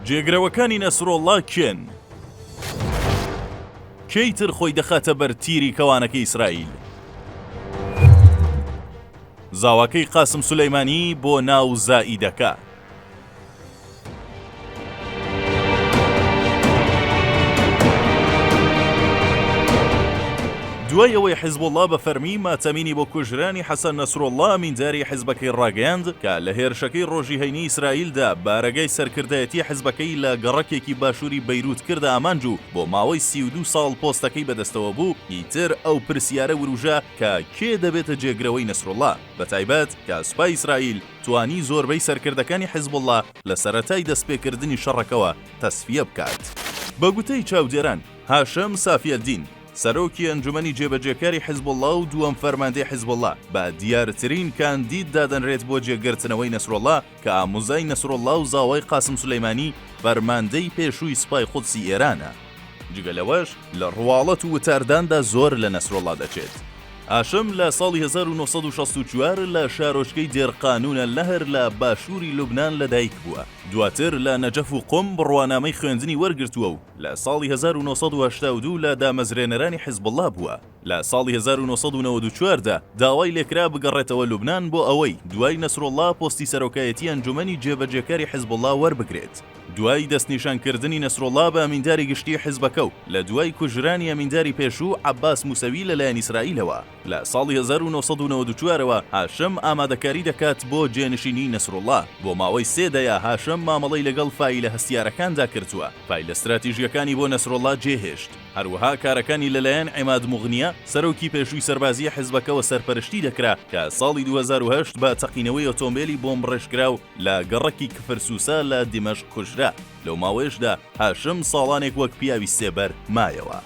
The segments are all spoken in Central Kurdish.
جێگرەوەکانی نەسرۆڵڵا کێن؟ کێی تر خۆی دەخاتە بەر تیری کەوانەکەی ئیسرائیل؟ زاواکەی قاسم سولەیمانی بۆ ناو زائیدەکە. دوای ئەوەی حیزبوڵڵا بە فەرمی ماتەمینی بۆ کوژرانی حەسەن نەسروڵڵا ئەمینداری حیزبەکەی ڕاگەیاند کە لە هێرشەکەی ڕۆژی هەینی ئیسرائیلدا بارەگای سەرکردایەتی حیزبەکەی لە گەڕەکێکی باشووری بەیروت کردە ئامانج و بۆ ماوەی 32 ساڵ پۆستەکەی بەدەستەوە بوو، ئیتر ئەو پرسیارە وروژا کە کێ دەبێتە جێگرەوەی نەسروڵڵا، بەتایبەت کە سوپای ئیسرائیل توانی زۆربەی سەرکردەکانی حیزبوڵڵا لە سەرەتای دەستپێکردنی شەڕەکەوە تەسفیە بکات. بە گوتەی چاودێران، هاشم سافیەلدین، سەرۆکی ئەنجومەنی جێبەجێکاری حیزبوڵڵا و دووەم فەرماندەی حیزبوڵڵا، بە دیارترین کاندید دادەنرێت بۆ جێگرتنەوەی نەسروڵڵا، کە ئامۆزای نەسروڵڵا و زاوای قاسم سولەیمانی، فەرماندەی پێشووی سوپای قودسی ئێرانە. جگە لەوەش لە ڕواڵەت و وتارداندا زۆر لە نەسروڵڵا دەچێت. هاشم لە ساڵی 1964 لە شارۆچکەی دێر قانون النهر لە باشووری لوبنان لەدایک بووە. دواتر لە نەجەف و قوم بڕوانامەی خوێندنی وەرگرتووە و لە ساڵی 1982 لە دامەزرێنەرانی حیزبوڵڵا بووە. لە ساڵی 1994 دا داوای لێکرا بگەڕێتەوە لوبنان بۆ ئەوەی دوای نەسروڵڵا پۆستی سەرۆکایەتی ئەنجومەنی جێبەجێکاری حیزبوڵڵا وەربگرێت. دوای دەستنیشانکردنی نەسروڵڵا بە ئەمینداری گشتیی حیزبەکە و لە دوای کوژرانی ئەمینداری پێشوو عەباس موسەوی لەلایەن ئیسرائیلەوە لە ساڵی 1994 ەوە هاشم ئامادەکاری دەکات بۆ جێنشینیی نەسروڵڵا. بۆ ماوەی سێ دەیە هاشم مامەڵەی لەگەڵ فایلە هەستیارەکاندا کردووە، فایلە ستراتیژییەکانی بۆ نەسروڵڵا جێهێشت. هەروەها کارەکانی لەلایەن عیماد موغنیە، سەرۆکی پێشووی سەربازیی حیزبەکەوە سەرپەرشتی دەکرا کە ساڵی 2008 بە تەقینەوەی ئۆتۆمبێلی بۆمبڕێژکراو لە گەڕەکی کفرسوسە لە دیمەشق کوژرا. لەو ماوەیەشدا هاشم ساڵانێک وەک پیاوی سێبەر مایەوە.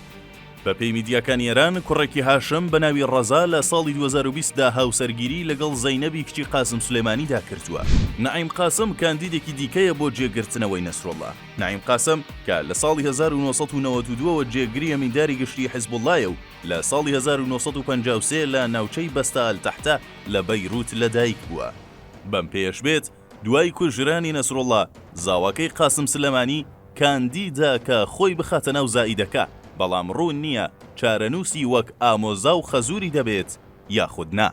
بەپێی میدیاکانی ئێران، کوڕێکی هاشم بە ناوی ڕەزا لە ساڵی 2020 دا هاوسەرگیری لەگەڵ زەینەبی کچی قاسم سولەیمانیدا کردووە. نەعیم قاسم کاندیدێکی دیکەیە بۆ جێگرتنەوەی نەسروڵڵا. نەعیم قاسم کە لە ساڵی 1992 ەوە جێگری ئەمینداری گشتیی حیزبوڵڵایە و لە ساڵی 1953 لە ناوچەی بەستا ئەلتەحتە لە بەیروت لەدایک بووە. بەم پێیەش بێت، دوای کوژرانی نەسروڵڵا، زاواکەی قاسم سلێمانی کاندیدە کە خۆی بخاتە ناو زائیدەکە، بەڵام ڕوون نییە چارەنووسی وەک ئامۆزا و خەزووری دەبێت یاخود نا.